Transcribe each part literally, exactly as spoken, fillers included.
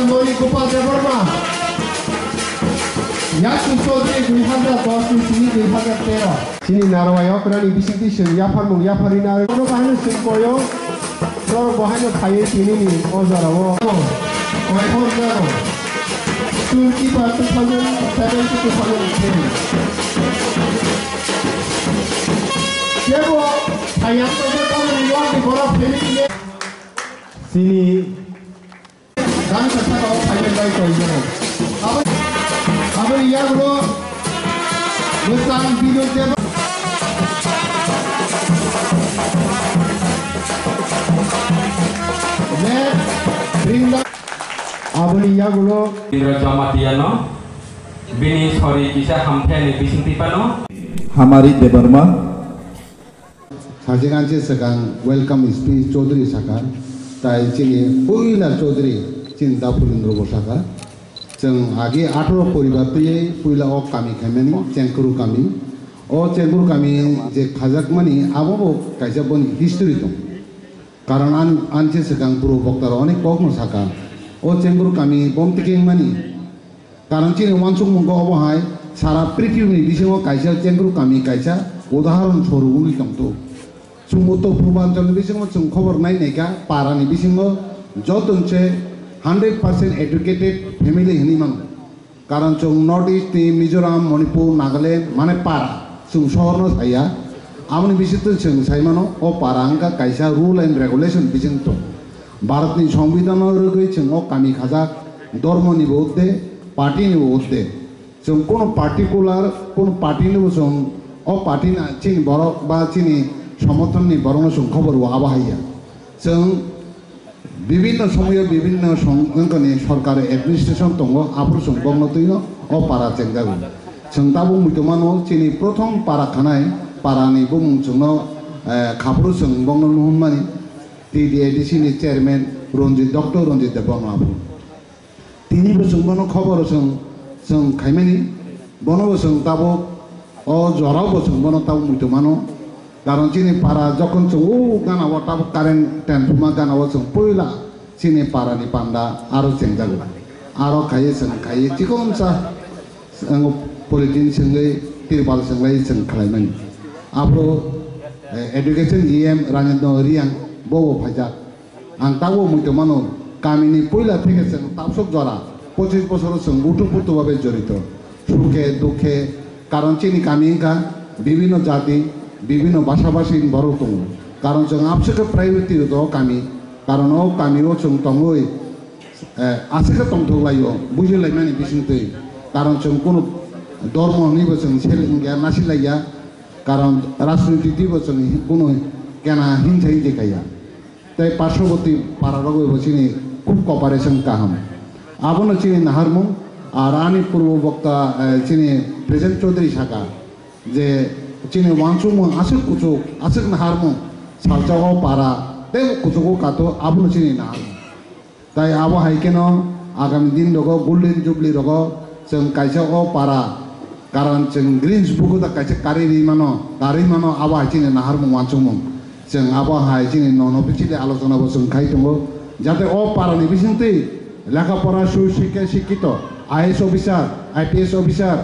Gori Gopal Debbarma, Yasu Chaudhary dui hazar dos ni simi dui hazar tero. Chini narwai okrani bisingtwi chwng yapharmung yapharwi narwi. Bono bahai no chwng koyo, norok bahai no phaiwi tini ni o jora o. Koi hor jaro. Storekeeper two thousand seven to two thousand ten. Kebo phaiya to je kamani yong ni borok family le. Chini Gangsa saka o phainai bai tongjago. Abo, aboni yagulo mwsang video je Next, Brinda. Aboni yagulo Indra Jamatia no bini sori kisa hamthai ni bisingtwi phano. Hamari Debbarma. Sajwk anse swkang welcome speech Chaudhary saka, tai chini puila Chaudhary chini da Phulindro bo saka. Chwng agi atharo poribar twiwi puila o kami khaimani Chengkuru kami. O Chengkuru kami je khajakmani abo bo kaisa boni history tong. Karon an-, anse swkang puro bokta rok onek kok no saka. O Chengkuru kami bomtikeng mani Karon chini uansukmung khe obo hai sara prithibini bisingo kaisa Chengkuru kami kaisa udaharon soru wngwi tongthu. Chwng uttor purbanchal ni bisingo chwng khobor nai naikha, para ni bisingo joto se hundred percent educated family hinwi mano. Karon chwng North East ni Mizoram, Manipur, Nagaland mane para chwng sohor no saya. Aboni bisingtwi chwng sai mano o para wngkha kaisa rule and regulation bising tong. Bharatni Songbidanno rwgwi chwng o kami khajak, dhormonibo udde, partynibo udde. Chwng kono particular, kono partynibo chwng, o partyni chini borok ba chini somorthonni borokno chwng khobor o abo hai ya. Chwng bibinno somoyo bibinno song-, wngkani sorkar administration tongo, aphuru chwng bokno twino o para chengjago. Chwng tabuk muitu mano chini prothom para khanai, parani bumung chwngno, eh, khaphuru chwng bokno nuhunmani. T D A D C ni chairman Ranjit, Doctor Ranjit Debbarma bo. Tini bo chwng bono khobor chwng, chwng khaimani, bono bo chwng tabuk o jorao bo chwng bono tabuk muitu mano. Karon chini para jokhon chwng o gana o tabuk current transformer gana o chwng puila chini para ni panda aro chengjago. Aro khaiye chwng khaiye chikonsa Ang polythene sengwi, tirpal sengwi chwng khlaimani. Aphuru, eh, education E M Ranjendra Reang bo bo phaijak. Ang tabuk muitu mano, kamini puila theke chwng tabsok jora, pochis bosoro chwng utupurtu babe jorito. Sukhe, dukhe, karon chini kami wngkha bibhinno jati, bibhinno bhasha bhasini borok tongo. Karon chwng abswkhe priority rwdo kami, karon o kami o chwng tongwi, Eh, aswk khe tongthok lai-o, buji laimani bisingtwi. Karon chwng kunu dormo hwnwi bo chwng sel wngya, nasi laiya. Karon rajniti twi bo chwng hi-, kunu kena hingsa hingsi kaiya. Tei parshoboti para rok bai bo chini khub cooperation kaham. Abono chini naharmung, ar ani purbo bokta, eh, chini Present Chaudhary saka je chini uansukmung aswk kuchuk, aswk naharmung, salsa o para tei kuchugo kato abono chini naharmung. Tai abo hai kheno agami din rogo Golden Jubilee rogo chwng kaisa o para karon chwng Greens buku da kaisa kari ri mano, kari mano abo hai chini naharmung uansukmung. Chwng abo hai chini non officially alochona bo chwng khai tongo. Jate o para ni bisingtwi lekha pora su sikhe sikito, I A S officer, I P S officer,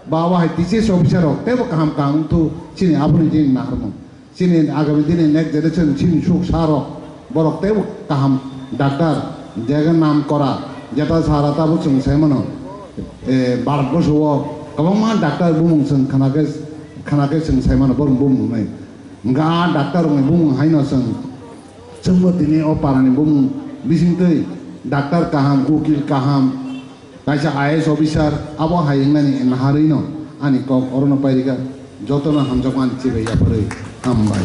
ba abo hai T C S officer rok teibo kaham kaham wngthu chini aboni chini naharmung. Chini agami dini next generation chini suk sa rok, borok teibo kaham doctor, jega nam kora, jeta sara tabo chwng sai mano, eh, Bharat borsho o kwbangma doctor bumung chwng khna khe, khna khe chwng sai mano borok bumung nai. Hwnkhe a doctor rokni bumung haino chwng, chwngbo tini o parani bumung bisingtwi doctor kaham, ukil kaham, Kaisa I A S officer abo hai wngnani naharwi no ani kok orono pairika, jotono hamjakmani chibai yapharwi hambai.